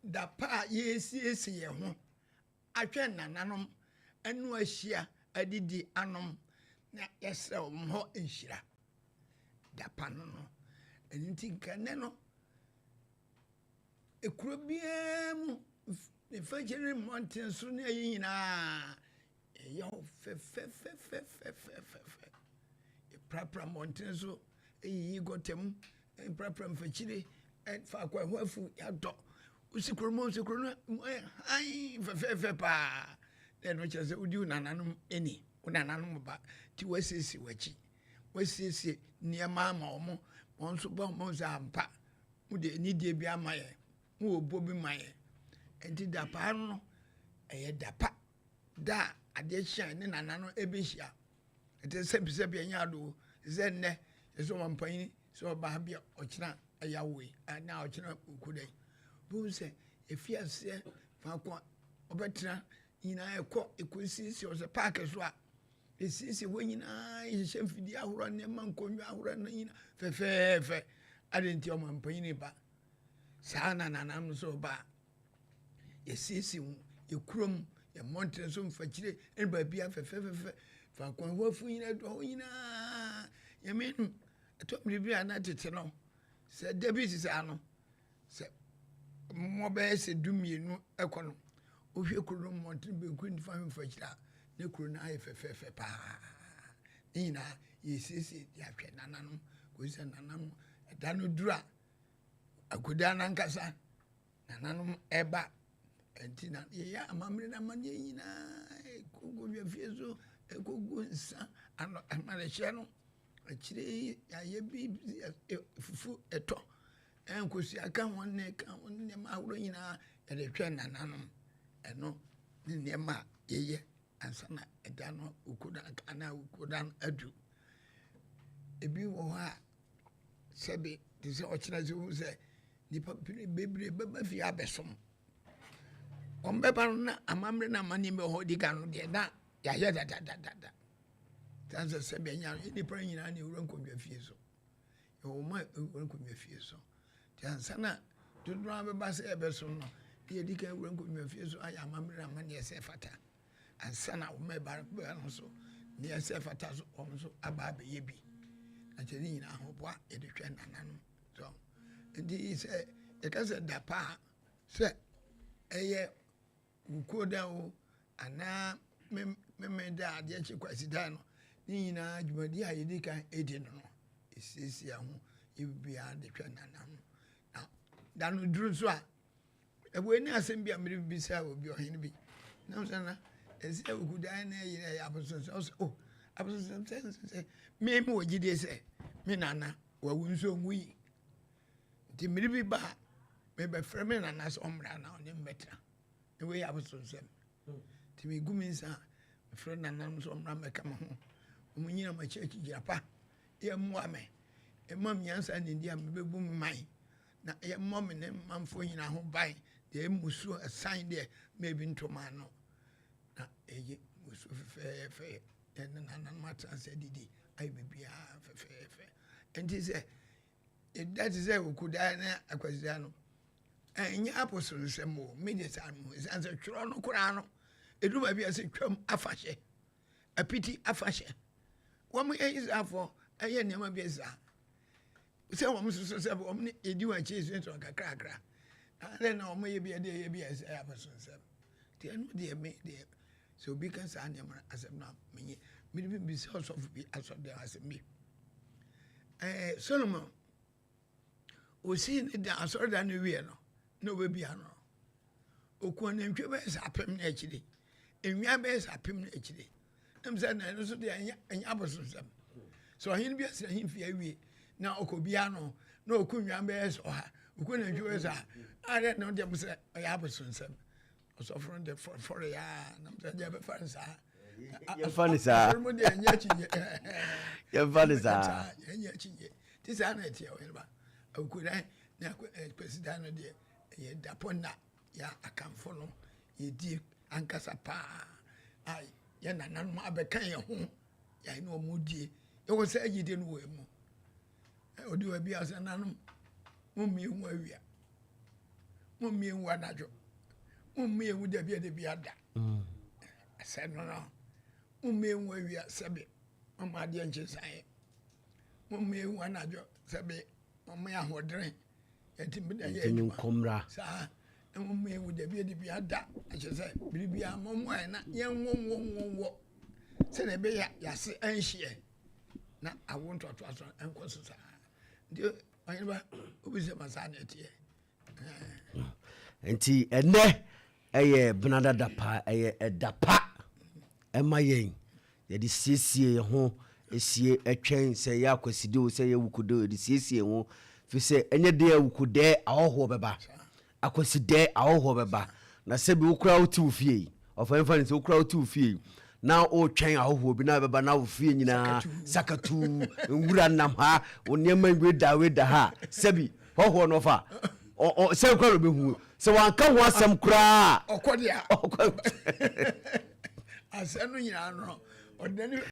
Da pa a yɛresiesie yɛn ho atwɛn nananom ɛno ahyia adidi anom na yɛsrɛ wɔn hɔ nhyira. Da pa no. Ɛno nti nka nnɛ no, ekuro biara mu, mfakyire ne mmɔnten so ne ayi nyinaa, ɛyɛ hɔ fɛfɛfɛfɛfɛfɛ. Yɛprapra mmɔnten so, ɛyiyi gɔta mu, ɛprapra mfakyire, faako a ɛhɔ afu yɛadɔ. Wosi kuro mu, wosi kuro no mu ayɛ hann fɛfɛɛfɛ paa. Na ɛno kyerɛ sɛ wodi wo nananom ani, wo nananom ba, nti woasiesie w'akyi. Woasiesie nneɛma ama wɔn, wɔn nso ba wɔn sɛ ampa, mode anidie bi ama yɛn, mowɔ bo bi ma yɛn. Nti da paa no, ɛyɛ da pa. Da a adeɛ kye a ne nananom ɛbɛhyia. Ɛte sɛ sɛbi ɛnyɛ ado sɛ nnɛ yɛsɛ ɔmampanyin sɛ ɔbaa bi a ɔkyena ɛyɛ awoe anaa ɔkyena oku dɛn. Bohu sɛ efi aseɛ faako a ɔbɛtena nyinaa ɛkɔ ɛkɔsiesie ɔsɛ park so a esiesie hɔ nyinaa, yɛhyehyɛ mfidie ahoroɔ, nneɛma, nkonnwa ahoroɔ no nyinaa fɛfɛɛfɛ. Ade nti ɔmampanyin ba saa na nananom nso ba a yɛsiesie ho yɛ kurom, yɛ mmɔnten so, mfakyire ne baabi a fɛfɛɛfɛ, faako a ɛhɔ afu nyinaa dɔ hɔ nyinaa. Yɛmɛ nu ɛtɔ mmiri bi a na tete no sɛ da bi sisa no sɛ mmɔ bɛyɛ sɛ 12 ɛkɔ no, wohwɛ kuro no mmɔnten benkum, nifa, mfakyire a, ne kuro no ayɛ fɛfɛɛfɛ paa. Ne nyinaa yɛsiesie de ahwɛ nananom kò sɛ nananom ɛda no duru a akoda nankasa nananom ɛba. Nti na yɛyɛ amammerɛ no amanneɛ nyinaa, ɛkɔgu fie so, ɛkɔgu nsa ano amanehyɛ no akyire yi, yɛayɛ bi fufu, ɛtɔ nkosua ka ho ne ka ho ne nneɛma ahorow nyinaa yɛde hwɛ nananom. Ɛno ne nneɛma a yɛyɛ ansa na ɛda no okoda anaa okoda no adu. Ebi wɔ hɔ a sɛbi te sɛ ɔkyerɛ sɛ wohu sɛ nipa bebree bɛba fie abɛsom wɔn bɛba no na amammerɛ no amanneɛ bi wɔ hɔ di ka no deɛ na yɛayɛ dadadadada. San sɛ sɛbi ɛnya nipa nyinaa ne ewura nkonnwa fie so, yɛwɔ wɔn a ewura nkonnwa fie so, nti ansa na dodoɔ a bɛba sɛ yɛbɛsom no, ne yɛdi kan ewura nkonnwa fie so ayɛ amammerɛ no amanneɛ sɛ fata ansa na wɔn ɛba bɛba no so ne ɛsɛ fata so wɔn nso aba abɛyɛ bi. Na kyerɛ ne nyinaa ahoboa yɛde hwɛ nananom so. Nti sɛ yɛka sɛ da paa sɛ ɛyɛ wukuo da o anaa meme da adeɛ kye kwasi da no, ne nyinaa dwumadi a yɛdi kan edi no, esiesie ho yɛ biara de hwɛ nananom. Na da no duru nso a, ɛwɔ ani asɛm bi a mmere bisa obi ɔhene bi nam sɛ na ɛsɛ okudan na ɛyɛ ɛyɛ abosonsɛm. Ɔsɛ o abosonsɛm sɛ me wɔ gyidie sɛ me nana wawu nso onwu yi, nti mmere bi ba a mebɛfrɛ me nana sɛ ɔmmra na ɔne mbɛtena na wei yɛ abosonsɛm. Nti megu me nsa a mefrɛ nananom sɛ ɔmmra mmɛka me ho, ɔmo nyina m'akyi akyigyina pa, yɛmmoa me, ɛma me nyansa ne di a mebɛbu me man na yɛmmɔ me ne manfoɔ nyinaa ho ban deɛ mmusuo ɛsan deɛ mebi ntoma ano na ɛyɛ mmusuo fɛfɛɛfɛ. Ɛne nananom atena sɛ didi ayɛ biribiara fɛfɛɛfɛ. Nti sɛ ɛda te sɛ okuda ne akwasida no, ɛnyɛ aposonsɛm o. Mede saa no ɛsiane sɛ twerɛ no koraa no ɛduru baabi a sɛ twam afahyɛ, apiti afahyɛ, wɔn yɛ Israelfoɔ ɛyɛ nneɛma bi saa sɛ wɔn nso so sɛ wɔn ne yɛdi wɔn akyi sunsɔn kakrakra na adɛ na wɔn yɛ bi ɛde yɛ bi a ɛsɛ abosonsɛm. Nti ɛno deɛ, me deɛ, sɛ obi ka saa nneɛma no asɛm no a, menye mede bi bisa ɔsɔfo bi asɔre asɛm bi. Solomon osii ne da asɔredan no wie no na obɛbia no, oku anantwie bɛyɛ sɛ 1000 no akyire, nnwan bɛyɛ sɛ 1000 no akyire. Ɛm sɛ na ɛno nso deɛ ɛnyɛ abosonsɛm sɛ ɔhene bi asena ahemfie awie na ɔkɔ bia no na ɔku nnwan bɛyɛ sɛ 100, ɔku nantwie bɛyɛ sɛ a adɛ na ɔdeɛ mo sɛ ɔyɛ abosonsɛm. Ɔsɔfo no de fɔre ya nam sɛ deɛ bɛfa no saa. Yɛmfa no saa. Asɔre mu deɛ ɛnyɛ akyinnye. Yɛmfa no saa. Ɛnyɛ akyinnye nti saa na ɛteɛ. Ɔhene ba awukudan ne kwasidan no deɛ, ɛyɛ dapɔ na yɛ akamfo no yɛdi ankasa paa a yɛ nananom abɛka yɛn ho, yɛn ne wɔn die, yɛwɔ sɛ agyidie no wɔ mu. Ɔde wɔ bi asɛ nanom mommie ho awia. Mommie nwu anadwo. Mommie nwu dabi a dabi ada. Sɛ no no. Mommie nwu awia sɛbe momma adeɛ nkye saeɛ. Mommie nwu anadwo sɛbe momma yɛ ahoɔdene. Yɛntumi da yɛ Yɛntumi adwuma. nkɔ mmra. Saa na mommie nwu dabi a dabi ada. Akyerɛ sɛ biribiara mommoa yɛn na yɛnwonwonwonwɔ sɛdeɛ ɛbɛyɛ a yɛase anhyeɛ na awo ntoatoaso nkɔ so saa. Nti ɔhene ba obi sɛ ma saa na ɛteɛ. Nti ɛnɛ ɛyɛ benada da pa, ɛyɛ ɛda pa ɛma yɛn yɛde siesie yɛn ho esie ɛtwɛn sɛ ɛyɛ akwaside o, sɛ ɛyɛ wukude o, yɛde siesie yɛn ho fi sɛ ɛnyɛ deɛ wukudɛ ahɔhoɔ bɛba, akwasidɛ ahɔhoɔ bɛba. Na sɛbi wokura wote wo fie yi, ɔfa nfa ne sɛ wokura wote wo fie yi na wotwɛn ahɔhoɔ bi na bɛba na wo fie nyinaa sakatuu, nwura nam ha, wo nneɛma wei da wei da ha, sɛbi hɔhoɔ no ɔfa sɛ kora na ɔbɛhu sɛ wanka ho asɛm koraa. Ɔkɔ deɛ ɔkɔ. Asɛm no nyinaa no ɔde n'ani